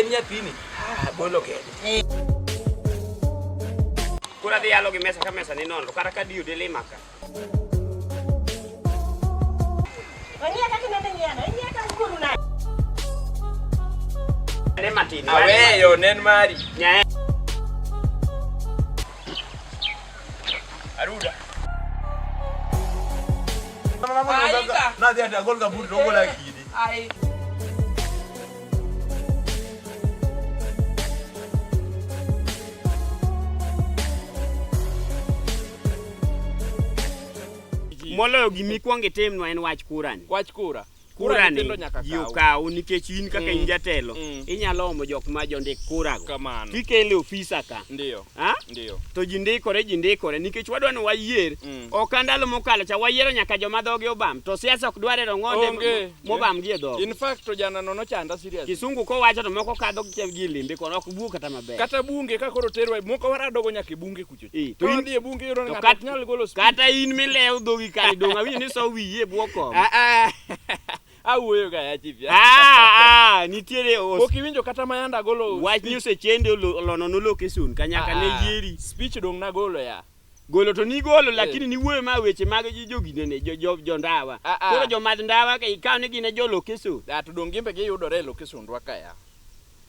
en nyathini. Ah, bolo kende. Koro adhi yalo gi mesa ka mesa ni nono kata ka diyo dilima ka. Ong'iya kaka inende ng'iyano, ing'iya ka wuonu nade? Ne matin. Aweyo nen mari. Nyae. Aruda. Aika. Nadhi ati agol kaburi to ogola kidi. Ai. Moloyo gimikwongo itimnwa en wach kurani. Wach kura. Kura ni nyithindo nyaka ji kaw. okaw nikech in kaka in jatelo inyalo omo jok ma jondik kura go. Kamano. Tikele ofisa ka. Ndio. Ha? Ndio. To ji ndikore ji ndikore nikech wadwa ni wayier. Ok ndalo mokalo cha wayiero nyaka joma dhogi obam to siasa ok dware rong'onde Onge. mobam gi e dhok. In fact to jana no nochanda serious. Kisungu kowacho to moko kadho gi e limbe kono ok wuo kata maber. Kata bunge ka koro terwa moko waradogo nyaka e bunge kucho. Eh, to To in- in dhi e bunge iyudo ni to ng'ato kat- ok nyal golo speech. Kata in milewo dhogi kare dong' awinjo ni so wiyi e bwo kom. Ah, ah. Awuoyo ga ya chief. ya. Ah, ah, nitiere os- Pok iwinjo kata mayanda golo wach ni osechende olono no location ka nyaka ne Ah, ah. yieri. Speech dong' nagolo ya. Golo to nigolo lakini niwuoyo ma weche mag joginene jo jo jo ndawa. Ah, ah. Koro jomadh ndawa ka ikaw ni gin e jo location. Ah, to dong' gimbe giyudore e location dwa ka ya.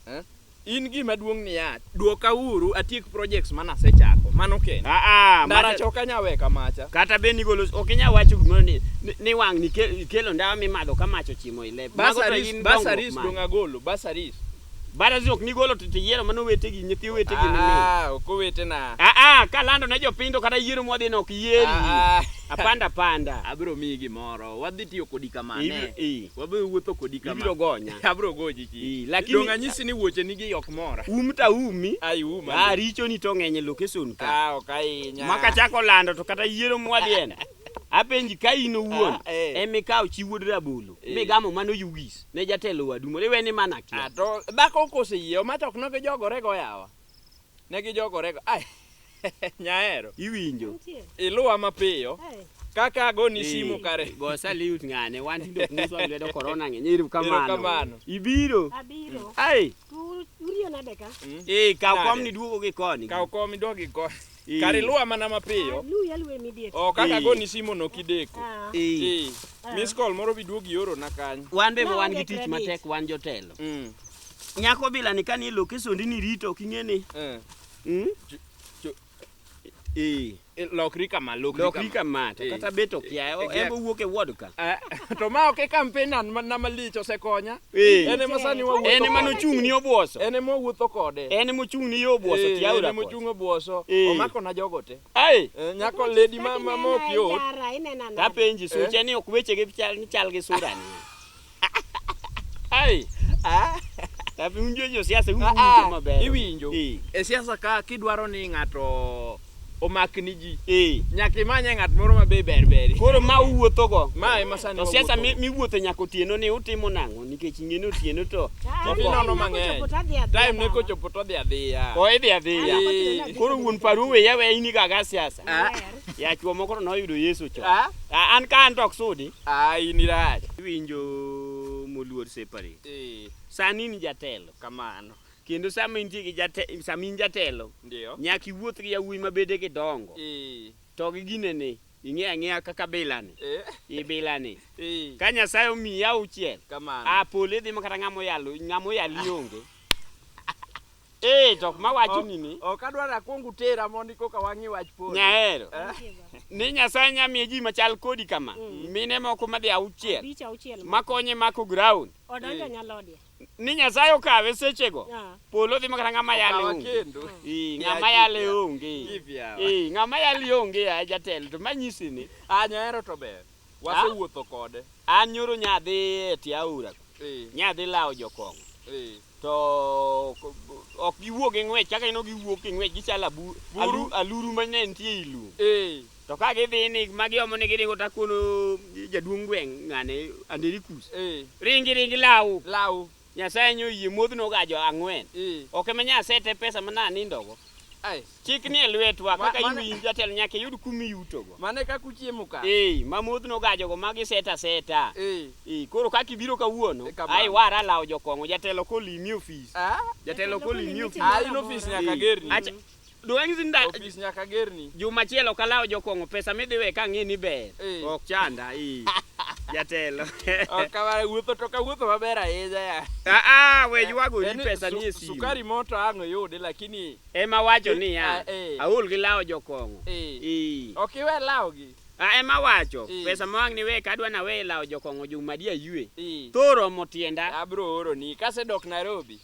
Eh? In gima duong' niya, duoka uru atiek projects manasechako. Mano kende. Ah, ah, Ndara macha- choka nyawe kamacha. kata be nigolo ok inyal wacho gimoro ni ni wang' ni ikelo ndawa mimadho ka mach ochimo i lep. Mago to Basaris, in basaris dongruok mane? dong' agolo, basaris. Basaris ok nigolo to tiyiero mano owetegi nyithi owetegi ni. Ah, ok owetena. Ah, ah, kalando ne jopiny to kata yiero mwadhi no ok yieri. Ah, ah. Apanda apanda. Abiro miyi gimoro. Wadhi tiyo kodi kamane. Ibiro- Wabiro wuotho kodi kama. Ibiro gonya. Abiro goji chi. Ii, lakini- Dong' anyisi ni wuoche nigi ok mora. Um ta umi. Ai uma. Ah, richo ni to ng'eny e location ka. Ah, ok ahinya. Maka chako lando to kata yiero mwadhieno. Apenji ka in owuon Ah, eh. emikawo chi wuod rabolo Eh. migamo mano yugis ne jatelo wadu moro iwe ni mana kia. Ah, to dhako koseyie omacha ok ne gijogore go yawa. Ne gijogore go. Ai. Nyaero. Iwinjo. Nitie. Iluwa mapiyo. Eh. Kaka agoni Eh, simu kare. Go salute ng'ane wan tinde ok nyiswa lwedo corona ng'eny. Erokamano. Erokamano. Ibiro. Abiro. Ai. To uriyo nade ka? Eh, kaw Nade? kom ni duogo gi koni. Kaw kom idog gi koni. Eh. Kare iluwa mana mapiyo. Luwi aluwa immediate. O kaka Eh. agoni simu no kideko. Ah. Eh. Eh. Ah. Miss call moro biduogi ioro na kanyo. Wan be Na wan gi onge tich credit. matek wan jotelo. Mm. Nyako bila ni kani location ni rito ok ing'e ni. Eh. Mm? Cho- Eh. Eh, Lokri kama, lokri Lokri kama. kama to Eh. kata bet okia Eh, en owuok e ward ka. Eh, to ma ok e campaign na na malich osekonya. Eh. En ema sani wawuotho. En ema kode. nochung' ni obuoso. En ema wawuotho kode. En ema ochung' ni yo obuoso Eh, tiaura. En ema ochung' obuoso. Eh. Omako na jogo te. Ai. Eh, Nyako lady ma ma ma ok yot. Ndara, inena nade? Tapenji suche ni ok wechege chal ni chal gi sura ni. Ai. Tapi unjo jo siasa Ah, uwinjo ah, maber. Iwinjo. Eh. E siasa ka kidwaro ni ng'ato omakni ji, Eh. nyaka imanye ng'at moro ma be ber beri. Koro ma uwuotho go. Ma ema sani To siasa wawuotho go. miwuotho nyaka otieno ni utimo nang'o nikech ing'e ni otieno to Ah, Chief time inono ne mang'eny. kochopo to adhi adhiya Time ne dala. kochopo to odhi adhiya. oidhi adhiya. Ah, kochopo to adhi Koro wuon paru weya weya in igaga siasa. Ah. Ya chuo moko to noyudo Yesu chon. Ah. Ah, an ka an to ok sudi. Ah, in irach. Iwinjo moluor separate. Eh, Sani in jatelo. kamano. Kendo sama intie gi jate, sama in jatelo, Ndio. nyaka iwuoth gi yawuoyi ma bedegi dongo. Eh, To gi ginene, ing'e ang'eya kaka bilani, eh, ibilani. eh, Ka Nyasaye omiyi auchiel, kamano. a polo idhi ma kata ng'ama oyalo, ng'ama oyali onge. Eh, to ok mawacho ni ni, Ok adwar akwong utera mondi koka wang'i wach polo. nyahero. Eh? Nitie ba. Ni Nyasaye nya miye ji machal kodi kama, mine moko madhi auchiel, Abich auchiel. makonye mako ground. Odonjo nyalodia. Ni Nyasaye okawe sechego, Ah. polo dhi ma kata ng'ama yale Okawa onge. kendo. Eh, Ya, ng'ama chief yale ya. onge. Chief yawa. Eh, ng'ama yale onge ya jatelo to manyisi ni Ah, nyahero to ber. Wasewuotho kode. an nyoro nyadhi e tie aora Eh, nyadhi lawo jokong'o eh. to ok giwuog gi ng'wech kaka ineno giwuok gi ng'wech gichalo Buru. aluru mane nitie ei lum Eh, to ka gidhi ni ma giomo ni giringo takono jaduong' gweng' ng'ane Anderikus eh. ringi ringi law Law. Nyasaye nyo yie modhno gajo ang'wen Eh. ok ema nyasete pesa ma nanindogo Ai. Chik ni e lwetwa kaka iwinjo jatelo nyaka iyud kuma iyutogo. Mane kaka uchiemo ka. Ee, ma modhno gajogo magi seta seta. Eh. Ee, koro kaka ibiro kawuono, E, kamano. ai wara lawo jokong'o, jatelo kolimi ofis. Ah? Jatelo kolimi ofis. Ah, in ofis nyaka Ee. gerni. Acha, dwang'isi nda Ofis nyaka gerni. juma achiel ok alawo jokong'o pesa midhi we ka ang'e ni ber. Ee. Ok chanda, ee. Jatelo. Ok kamano wuotho to kawuotho maber ahinya ya. Ah, ah, we ywagori En pesa ni e simu. Sukari moto ang' oyude lakini Ema wacho niya, Ah, eh. aol gi lawo jokong'o. eh. Ee. Ok iwe lawgi. Ah, ema wacho, Eh. pesa ma wang' niwe ka adwa nawe lawo jokong'o juma di aywe. Eh. Tho oromo tienda. Abro oroni. Kasedok Nairobi,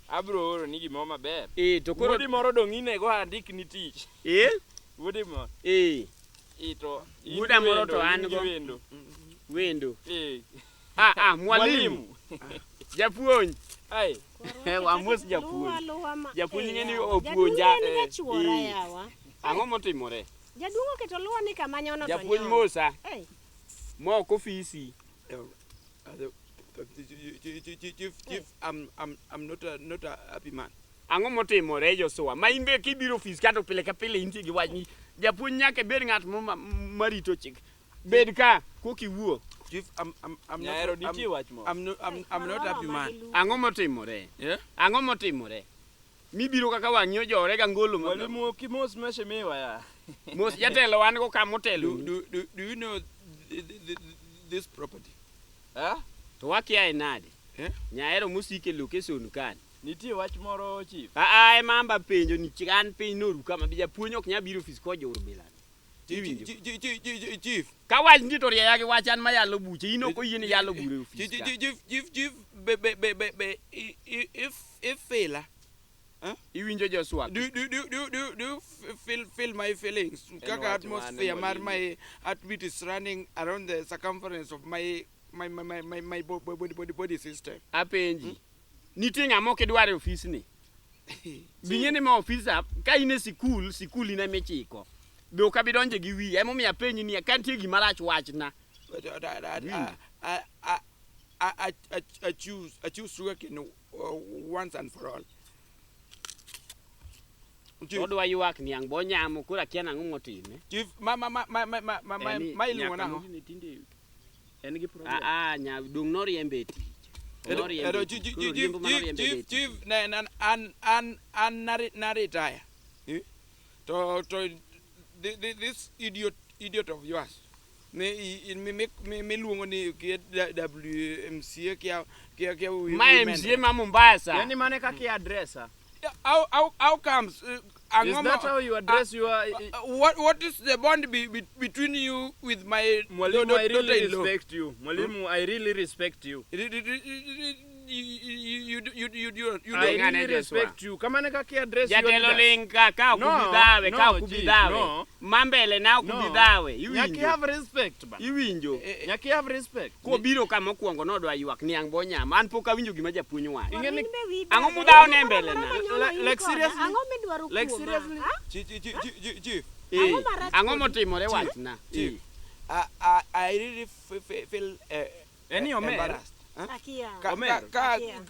abro oroni gimoro maber. Ee, to koro Wuodi moro dong' inego andikni tich. Eh? Wuodi moro. Ee, Eh, to in Wuoda gi moro wendo, to an in gi go. wendo. wendo. Eh. Ah, ah, mwalimu. Japuonj. Ai. Wamos japuonj. Luwa, luwa ma- Japuonj eh, ng'e ni yawa. opuonja, Jaduong' en eh, jachuora eh. yawa. Ang'o motimore? Jaduong' oketo luwa ni kama nyono to Japuonj nyono. mosa, Eh, mok ofisi. Chief, chief, I'm not a, not a happy man. Ang'o motimore Joshua? Ma in be kibiro ofis kato pile ka pile intie gi wach ni japuonj nyaka ibed ng'at marito chik. Bed ka kokiwuo. Chief, I'm not. Nyaero nitie wach moro. I'm not, I'm not happy man. Ang'o motimore? Yeah? Ang'o motimore? Mibiro kaka wang'i ojore ga ngolo ma- Mwalimu ok imos mheshimiwa ya. Mos jatelo wan go kama otelo. Do you know this property? Ah? To wakiaye nade? Eh? Nyaero mosike location kan. Nitie wach moro chief. Aa ema amba penjo ni chik an piny noru kama bi japuonj ok nyal biro ofis kojur bilani. Iwinjo? Chief, Ka wach nitie to rieya gi wach an mayalo buche, in ok oyieni yalo bura e ofis ka. chief, chief, chief, be, be, be, be, be, if failure, Iwinjo Joshua? do you feel my feelings? Kaka wach atmosphere mane, mar mwalimu? my heartbeat is running around the circumference of my body system. Apenji. Nitie ng'ama ok idwar e ofisni? Bing'e ni ma ofisa, ka in e sikul, sikul in ema ichiko. Be ok abi donje gi wiya, emomiyo apenji niya, ka nitie gima rach wachna. But I choose sugarcane once and for all. Chief, Odwa ywak niang' bo nyamo, koro akia nang'o motime. chief, ma ma ma ma ma ma ma ma En ma iluongo nyaka nang'o? mogine tinde en gi problem. Ah, ah, nya dong' noriembe e tich. Noriembe Ero e chief tich. chief Koro riembo ma chief noriembe e chief tich. chief ne an an an an na retire. Eh? To this idiot of yours. Me me me me luongo ni kia WMCA kia kia kia Ma MCA ma Mombasa. Yani mane kaka i addressa? How comes Is that how you address your what is the bond between you with my Mwalimu, I really daughter-in-law? respect you. Mwalimu, I really respect you. You I don't. Ng'ane really Joshua. respect you. Kamane kaka i address your Jatelo leaders. ling ka ka ok No, ubi dhawe, ka no, ok ubi chief, dhawe. no. Ma mbele na ok No. ubi dhawe. Nyaka i Iwinjo? have respect bana. Iwinjo? Nyaka i have respect. Kobiro kama okwongo nodwa ywak niang' bo nyamo. An pok awinjo gima japuonj wacho. Ing'e ni- in be wiyi Ang'o ber. mudhawo ne mbele na? Ang'o moro ma nyono in Like koda? seriously? Ang'o midwaro Like kuoma? seriously? Ah? Chief, Eh, Ang'o marach Ang'o kodi? motimore wachna? Chief. Eh. I really feel Eni omer? embarrassed. Huh? Akia. Ka, ka, Akia.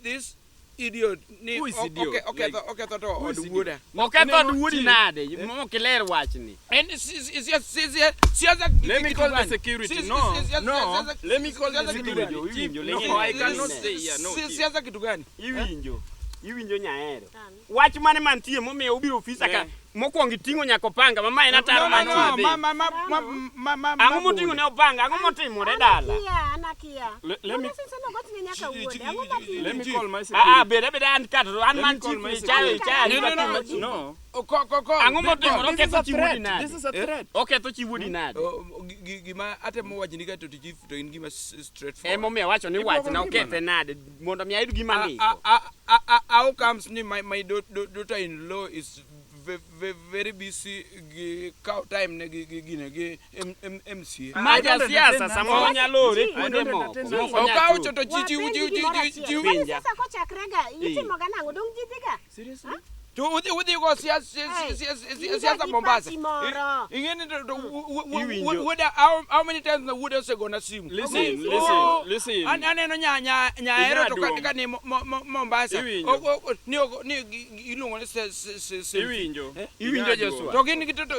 this idiot ni Who is idiot? okay, Like, okay, to who od is idiot? wuoda. Oketho od Ineno, wuodi chief. nade? Mok iler wachni. En siasa Let me call the security. No, no. Let me call the security. Chief, no, I cannot stay here. No, chief. Siasa kitu gani? Iwinjo. Iwinjo nyaero. An. Wach mane mantie momiyo ubiro ofisa ka Yeah. mokwongo iting'o nyaka opanga ma ma en ataro No, no, no, mantie. ma ma ma ma ma ma Ang'o moting'o ne opanga? Ang'o motimore dala? An akia, an akia. Let me Mano sese nogochne nyaka wuode. Ang'o matinde? let me call my Ah, ah, security. bed abeda an ka to an Let man me call chief my ni chayo security. ichayo. No, no, no, No. No. Ko ko ko. Ang'o motimore? This is Oketho a chi wuodi threat. nade? This is a threat. Oketho chi wuodi nade? Gima atemo wachoni ka to chief to en gima straightforward. Emomiyo awacho ni Ibuogo wachna ngimana. okethe nade mondo mi ayud gima ndiko. How comes ni my daughter-in-law is very busy gi kawo time ne gi gine gi MCA. Ma I don't jasiasa entertain samoro nonsense. nyalo ore Chief. kuonde I don't moko. entertain Moko nonsense. nyal Okawo chopo. to chi Wapenji gimoro achiel. chi Kwani Penja. sasa kochakrega itimoga nang'o? Dong ji dhiga? Seriously? To udhi go siasa Hey, siasa in gi Mombasa. party moro. Ing'e ni to Iwinjo. wuoda how many times na wuoda osegona simu? Listen, Ogoni listen, Oh, listen. An aneno nya nya nyaero to Inyalo. ka ni Mombasa. Iwinjo. Ni ni iluongo ni se se se se. Iwinjo. Eh? Iwinjo Joshua. To gin gi to to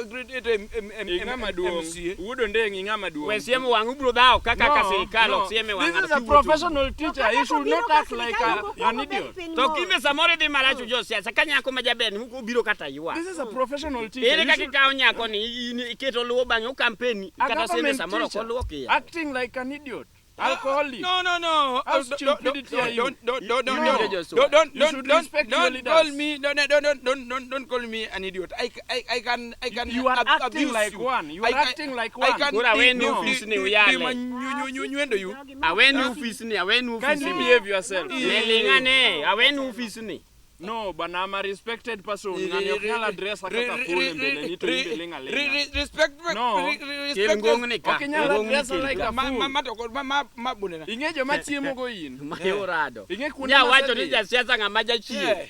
Ing'ama duong'. MCA. Wuod Ondeng' ing'ama duong'. We siemo wang' ubiro dhawo kaka No, ka sirikal no. ok siem e wang' This is ng'ato a kiwuotho. professional teacher. He should not act like an idiot. To kinde samoro idhi marach josiasa ka nyako ma jaber ni obiro kata ywak. This is a professional teacher. Ere You kaka should- ikawo nyako ni in iketo luwo bang'e o campaign A kata sende government samoro ok teacher oluwo kia. acting like an idiot. Alcoholic. No, no, no. How Don't- stupidity are you? Don't, No. don't, You don't, should don't, respect your don't leaders. call me, don't call me an idiot. I can You are acting abuse like you. one. You are acting like I one. can Koro aweni No. ofis ni uyale. nywendo you. Aweni ofis ni, aweni ofis Kindly ni. behave yourself. Ne ling'ane, aweni ofis ni. No, but I'm a respected person. Ng'ani ok nyal address kaka fool e mbele ni to in be ling' aling'a. Respect, No. Kel respect. ngong'ni ka. Ok inyal Ngong'ni address kel like ka. a Ma, fool. ma, ma, to, ma, ma, ma, bunena. Ing'e joma chiemo go in. Ma orado. Ing'e kuonde Nya wacho ni masedhiye. jasiasa ng'ama jachien. Yeah.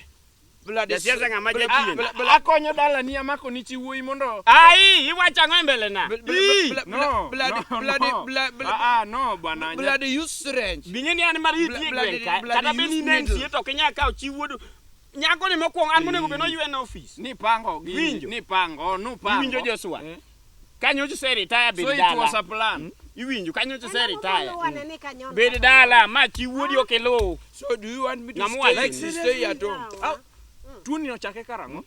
Bloody Jasiasa ng'ama bla- jachien. bla- bla- Akonyo dalani amako ni chi wuoyi mondo Ai, iwacho ang'o e mbele na? bla- Ii! bla- No, bloody, no, bloody, no. bloody, Ah, ah, no, bwana. bloody use syringe. Bing'e ni an mariti e gweng' ka. Bloody Kata bed ni use in needle. MCA to ok inyal kawo chi wuodu. Nyako ni mokwongo an monego bed ni oywe na ofis. Ni pango gini, Winjo. ni pango, nupango. Iwinjo Joshua? Kanyocha ose retire bed So it was dala. a plan. Iwinjo kanyocha ose retire. retire. Bed dala ma chi wuodi ok iluw. So do you want me to Ng'ama stay, wacho like, ni? stay at home? Ah, Tuoni ochake karang'o?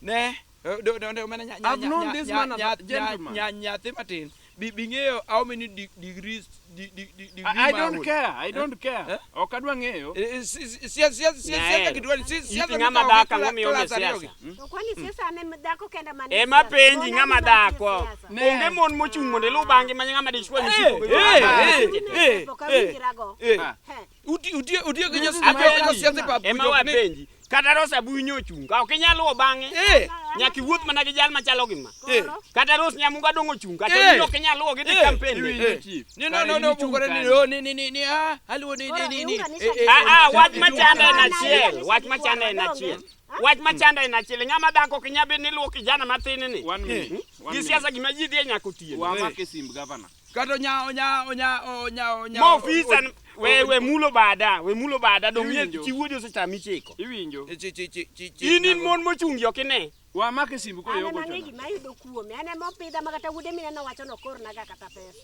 Ne, do mana nya I've known this man as a gentleman. nya nyathi matin. Bi ng'eyo how many degrees degree I ma don't ol. care. I don't care. Eh? Ok adwa ng'eyo. Eh, Siasa Nyaero. kidwani siasa Iti ng'ama dhako ang'o mionge siasa? To kwani siasa ane dhako kende mane Ema siasa? penji Mon ng'ama adi mantie dhako. siasa? Ne. Onge mon mochung' mondo iluw bang'gi ma ng'ama dichwo ni siko go. eh, Ah, eh, eh, pok eh, awinjrago. eh. Ah. He. Uti uti uti gi This is siasa my siasa pa Ema wapenji. Kata Rose Abuyi nyochung' ka ok inyal luwo bang'e. Eh, Nyaka iwuoth mana gi jal machalo gi ma. eh. Koro, Kata Rose Nyamunga dong' ochung' kata Eh. in ok inyal luwo gi dhi Eh. campaign. Iwinjo Eh. chief. Ni no Kare no in no ichung' bukore ni kanye? no ni ni ni ni ah aluwo ni Koro ni ni ni. iunganisha Eh, eh, Ah, ah, eh, wach eh, machanda en Bwana, achiel, iunganisha wach machanda en gi achiel. Ah? Wach machanda en achiel, ng'ama dhako ok inyal bedo ni luwo kijana mathin ni. One minute. One Gi minute. siasa gima ji dhiye nyaka otieno. Wamake simb gavana. Kata onya onya onya onya onya. Ma ofisa we mulo bada, we mulo bada dong' Iwinjo. chi wuodi osetami chiko. Iwinjo. Chi chi chi chi chi. In in mon mochung' gi ok ine. Wamake simb An koyo ema ang'e gochona. gima ayudo kuome. An ema opidha ma kata wuode mineno wacho nokornaga kata pesa.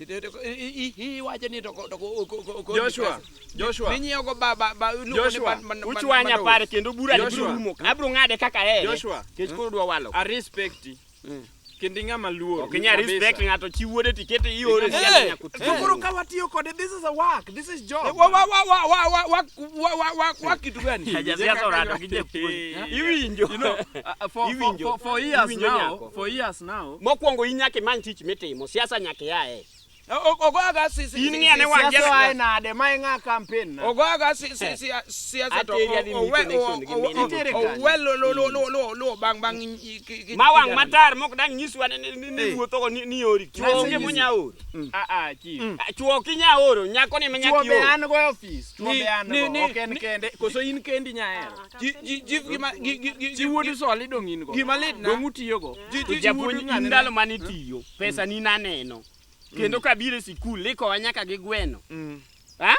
Iwacho ni to to Joshua, Joshua. Minyiewo go ba ba ba iluongo ni Joshua, Uchwanya pare kendo bura ni biro Joshua. rumo. Abiro ng'ade kaka ahere. Joshua. Kech koro dwa walo. I respect you. Kendo ing'ama luor. Ok inyal kabisa. respect ng'ato chi wuode tikete iore Eh, siasa nyaka To otieno. koro ka watiyo kode, this is a work. This is job. Wa wa wa wa wa wa wa wa wa wa kitu gani? Jasiasa orado gi japuonj. Iwinjo. You know, Iwinjo. for years Iwinjo now, nyako. for years now, Mokwongo in nyaka imany tich mitimo, siasa nyaka iaye. Ogoga si si In ng'i ane wang' siasa oae jasiasa. nade? Ma e ng'a campaign na? Ogoga si si si siasa to Ateri adhi miyi connection gi mine. Nitiere kanyo. owe lo lo lo lo lo lo bang bang Ma wang' matar mok dang' nyiswa ni wuothogo ni ori. Chuo onge Nasenyisi. monya oro. Ah, ah, chief. Ah, Chuo ok inya oro, nyako ni ema Chuo nyaka be ior. an go e ofis. Chuo Ni- be an ni- go. ni- Ok en kende. Koso in kendi nyahero. Ji ji ji gima gi gi Chi gi wuod Soli dong' in go. Gima lit na. Dong' utiyogo. Ji To ji japuonj in ndalo mane itiyo, pesa ni naneno. Kendo kabiro e sikul, ikowa nyaka gi gweno. Ha?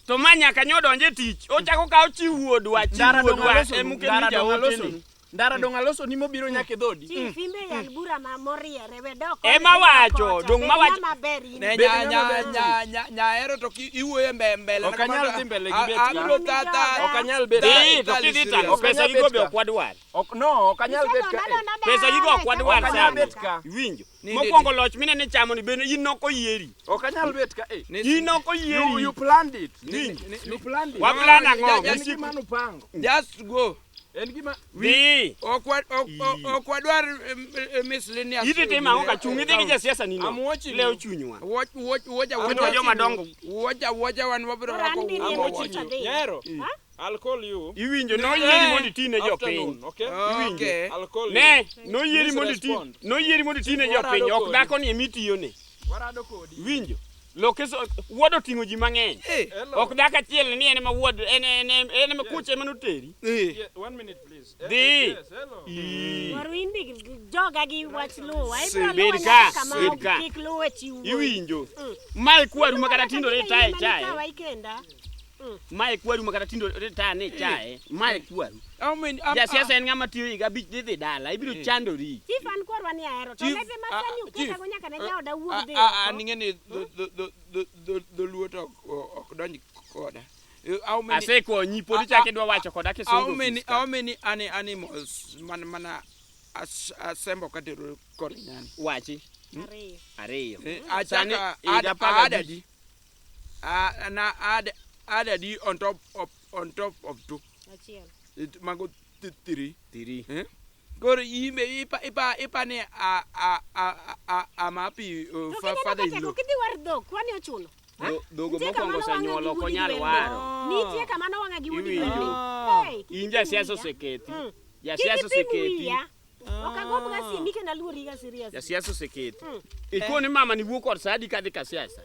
To ma nyaka nyodonje tich, ochako kawo chi wuodwa, chi Ndara dong' wuodwa alosonu. emokelo Ndara ni dong' jaoteni. alosonu. Ndara dong' alosoni mobiro nyaka e dhodi. Chief, imbe yal bura ma moriere we dok koni, Ema dok wacho, kocha. dong' Bed mawacho- ng'ama ber in. Ne Bed nya ng'ama nya ber. nya nya nyahero to ki iwuoyo mbe mbele. Ok anyal dhi mbele gi bet ka. Abiro ta ta. Ok anyal bet Dhi, ka. to kidhi Serious. tang'o Ok pesa anyal gigo bet be ka. ok wadwar. Ok, no, ok anyal bet ka. Isedona dona Pesa gigo ok dala, wadwar Ok anyal sana. bet ka. Iwinjo. Ni- Mokwongo loch minene ichamo ni bende in nok oyieri. Ok anyal bet ka. Eh. Ni- In ok You, you oyieri. planned it. Winjo. You planned it. Wa plan ang'o? En gima nupango. Just go. En gima Dhi. Ok wa ok ok wadwar miscellaneous. Idhi timo ang'o ka chung' idhi gi jasiasa ni no. I'm watching Lewo you. chunywa. Watch watch watch Wan wa joma dongo. Watch watch wan wabiro Koro an rwako dhi wuo- riembo watch. chief adhi. Nyero, Ha? I'll call you. Iwinjo noyieri mondo iti ne jopiny. Afternoon, okay? Okay. I'll call you. Ne, noyieri Please mondo iti respond. noyieri mondo iti ne Warado jopiny, ok kodi. dhako ni ema itiyone. Warado kodi. Iwinjo. Lokeso wuod oting'o ji mang'eny. Eh. Hello. Ok dhako achiel ni en ema wuod en en en ema kuche ema noteri. Eh. Yeah, one minute please. Dhi. Yes, hello. Waru in bi joga gi wach luwa. Ibiro Bed luwa ka, nyaka kama bed ok ka. kik luwe chi wuoyi. Iwinjo. Mae kwaru ma kata tindo ritaye chae. Kawa ikenda. Mae kwaru ma kata tindo ritaye ne chae. Mae kwaru. How many Jasiasa en ng'ama tiyo higa abich dhi dhi dala, ibiro chandori. Chief an kwarwa ni ahero. To Chief, lepe ma ah, sani chief, uketago nyaka ne jaoda wuog dhi. Ah, oko. ning'e ni dholuo to ok donj koda. How many Asekonyi pod ichako idwa wacho koda how kisungu. many how many animals man mana asembo katero kor nyani? Wachi Ariyo. ariyo. Eh, Sani Achaka higa apar gabich. adadi. Ah, na add adadi on top of two. Achiel. It mago three. Three. Eh? Koro imbe ipa ipa ipa ne a a a a amapi To kineno father in ka law. tek ok idhi war dhok, kwani ochuno? Dhogo Nitie kama mokwongo nowang'a gi osenyuolo ok wuodi onyal gi waro. Nitie kama nowang'a gi wuodi gi Iwinjo. wendo. Hey, kik In ipim jasiasa wiya. osekethi. Mm. Jasiasa Kik ipim osekethi. wiya. Ok agomb ga simi kendo aluori ga serious. Jasiasa osekethi. Ikone mama ni wuok ot sa adi kadhi ka siasa.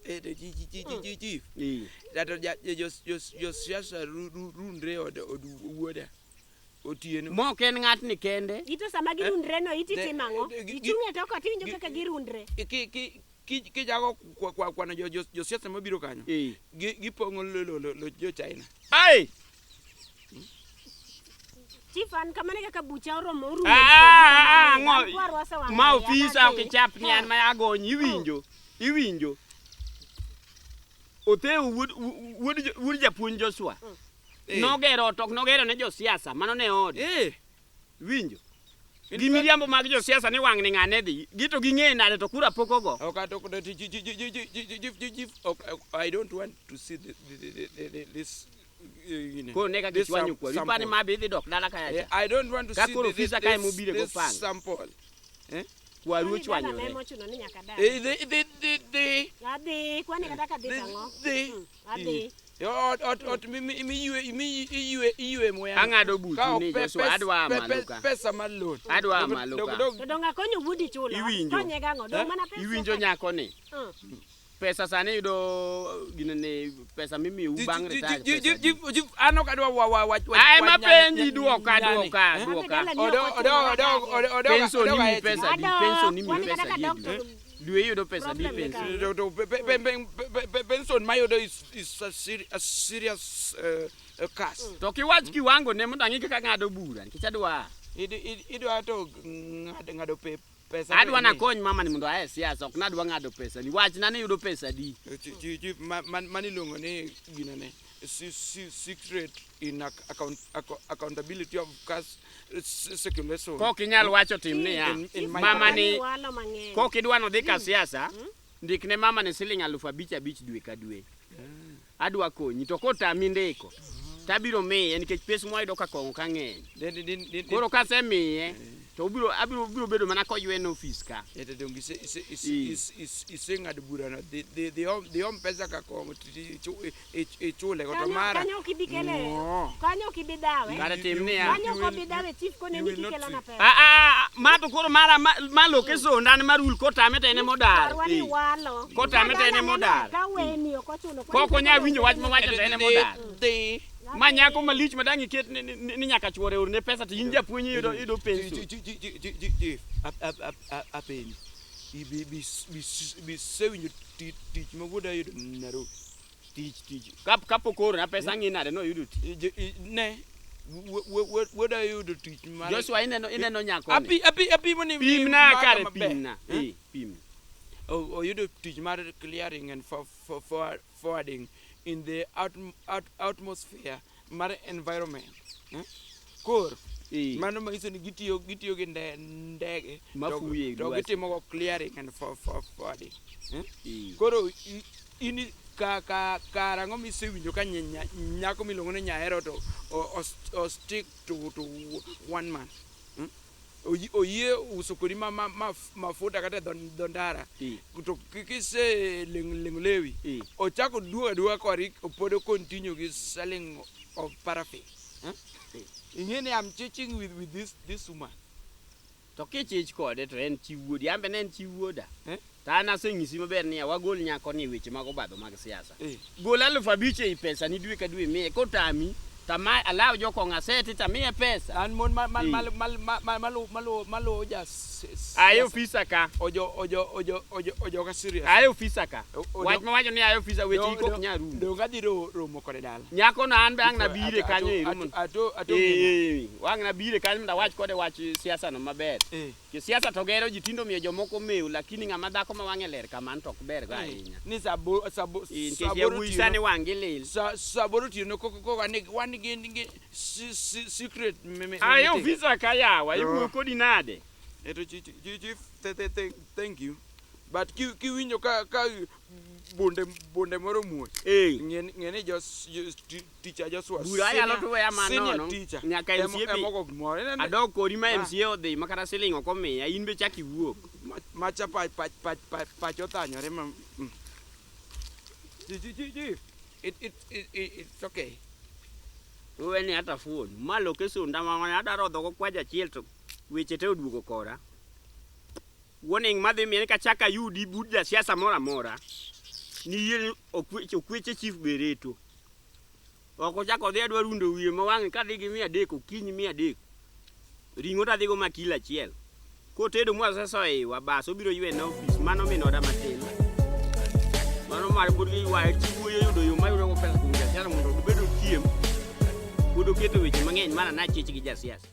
Eh, chi chi chi chi chief. Eh. Dato ja jo jo jo siasa rundre od od wuoda. Otieno. Mok en ng'atni kende. Ito sama girundre no iti timo ang'o? Ichung' e tok ot iwinjo kaka girundre. Ki ki ki kichako kwano jo jo siasa mabiro kanyo. Eh. Gi gipong'o lo lo lo jo China. Ai! Chief an kamano e kaka bucha oromo orumo. Ah, ah, ah, An kwarwa osewang'o Ma iya, ofisa ok nadhi. ichap ni an ma agonyi iwinjo. Iwinjo. Otheo wuod wuod wuod japuonj Joshua. Eh. Nogero ot ok nogero ne josiasa, mano ne ode. Eh. Iwinjo. Gi miriambo mag josiasa ni wang' ni ng'ane dhi. Gito ging'e nade to kura pok ogo. Ok ato chi chi chi chi chi chi chi chief ok I don't want to see the the the the this you know. Koro ne kaka this ichwanyo kwaru. Ipani sample. ma be idhi dok dala kaya Eh, cha. I don't want to Ka see koro this, ofisa kae this, mobiro go this panga. sample. Kwaru Kwani dala ochwanyore. ema ochuno ni nyaka dala. Eh, the Adhi, kwani kata kadhi tang'o? the Adhi. ot ot ot mi mi mi yue mi yue yue muya. Ang'ado buchu Ka ok ni Joshua adwa aa malo ka. Pesa mar loan. Adwa aa malo Dog ka. dog To dong akonyo wuodi chulo. Iwinjo. Konye gang'o? Dong mana pesa. Iwinjo nyako ni. Mm. Pesa sani yudo ginene pesa mimiyou bang' retire. Ji ji an ok adwa wa wa wa Ai ma penji duoka duoka Adhi duoka. dala ni Odo ok odo ochuno odo nadagi. odo Pension ni mi pesa di, Adok, pension ni mi kwani pesa kata di. kadok e to dwe. Dwe iyudo pesa di Problem ni pension. kanyo. To pension mayudo is a serious curse. To kiwach kiwango ne mondo ang'i kaka ng'ado bura nikech adwa Idwa to ng'ado ng'ado pesa. adwa nakony mama ni mondo ae e siasa ok nadwa ng'ado pesa ni wachna ni yudo pesa di. Chief mani iluongo ni ginene secret in accountability of cash circulation. Kok inyal wacho tim niya In my mama ni Walo mang'eny. kok idwa nodhi ka siasa ndikne mama ni siling 5,000 5,000 dwe ka dwe. Adwa konyi to kotami ndiko tabiro miye nikech pes mwayudo ka kong'o ka ng'eny. Koro kasemiye to obiro abiro biro bedo mana koywe e ofis ka. Ete dong iseng'ado burano dhi om pesa ka kong'o ichule go to Kanyo mara. kanyo ok ibi kele. No. Kanyo ok ibi dawe. Kare tim niya. Kanyo ok obi dawe chief kone you ni will not kikelo see. na pesa. Ah, ah, ma to koro mara ma location an marul kotame to en emodar. Kwarwa ni walo. Kotame to en emodar. Ka weni ok ochuno. Kok onya winjo wach mawacho to en emodar. Dhi. Ma nyako malich ma dang' iket ni nyaka chuore orne pesa to in japuonj iyudo iyudo pension. Chief, apenjo. Bisewinjo tich ma wuoda yudo Nairobi. Tich tich. Kapok oorona pesa ang'i nade noyudo tich. Ne, wuoda yudo tich mar Joshua ineno ineno nyako ni. Api api apimo ni Pimna maka kare maber. pimna. Eh, pimna. Oyudo tich mar clearing and forwarding in the atmosphere mar environment. Koro Eh. mano manyiso ni gitiyo gitiyo gi ndege Mafuyo e to lwasi. gitimo go clearing and forwarding. Eh. Koro in ka ka karang'o misewinjo ka nyako miluongo ni Nyahero to o stick to one man. Oyie uso kodi mafuta kata e dho ndara Eh. to kise leng'o lewi Eh. ochako duogo aduoga kori pod o continue gi selling of paraffin. Ing'e ni I'm teaching with this woman. To kichich kode to en chi wuodi, an be ne en chi wuoda. Eh? To an asenyisi maber niya wagol nyako ni e weche mag obadho mag siasa. Eh. Gol 5000 ei pesa ni dwe ka dwe miye kotami tama alaw jokong'o aseti tamiye pesa. An mon ma ma Eh. ma ma ma ma malu malu malu ja Aye ofisa ka. ojo ojo ojo ojo ojo ka serious. Aye ofisa ka. O- Wach mawacho ni aye ofisa weche Do- iko ok do- nyal rumo. Donge adhi romo kode dala. Nyako no an be ang' nabire kanyo e romo. Ato ato Eh, eh, wang' nabire kanyo mondo awach kode wach siasa no maber. Eh. Ki siasa to gero ji tindo miyo jomoko mew lakini ng'ama dhako ma wang'e ler kamano to ok ber go ahinya. Ni sabo sabo Eh, Nikech yawuoyi sani wang'gi lil. Sa saboro otieno koko koko wan wan gi gi secret Aye meeting. ofisa ka yawa, iwuoyo kodi nade? Eto chief chief thank you. But kiwinjo ka ka bunde bunde moro muoch. Eh. Ng'e ni jos teacher Joshua. Bura anyalo to weya senior manono. teacher. Nyaka MCA bi. Emo gimoro. Ineno- Adog kodi ma Ah. MCA odhi ma kata siling ok omiya, in be chak iwuok. Macha pach pach pach pach pach othanyore ma. Chief chief chief. It's okay. Uwe ni hata fuon. Ma location da ma adwa rodho go kwaja achiel to weche te oduogo kora. Warning madhi miye ni kachak ayudi but jasiasa moro amora ni yie okweche chief be reto. Ok ochak odhi adwa rundo wiye ma wang'ni kadhi gi 300 okinyi 300. Ring'o to adhigo ma kilo achiel. Kotedo mwaseso iwa bas obiro ywe na ofis mano min oda matin. Mano mar pod giywaye chi wuoyi oyudo yo mayudo go pesa kuom jasiasa mondo obed ochiem. Pod oketo weche mang'eny mana nachich gi jasiasa.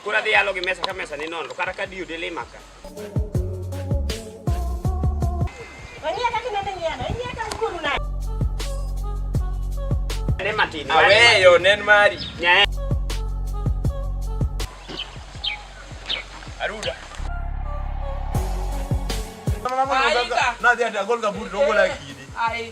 Koro adhi yalo gi mesa ka mesa ni nono kata ka diyo delima ka. Wang'iya kaka inende ng'iyano, ing'iya ka wuoru nade? Ne matin. Aweyo nen mari. Nyae. Aruda. Aika. Nadhi ati agol kaburi to ogola kidi. Ai.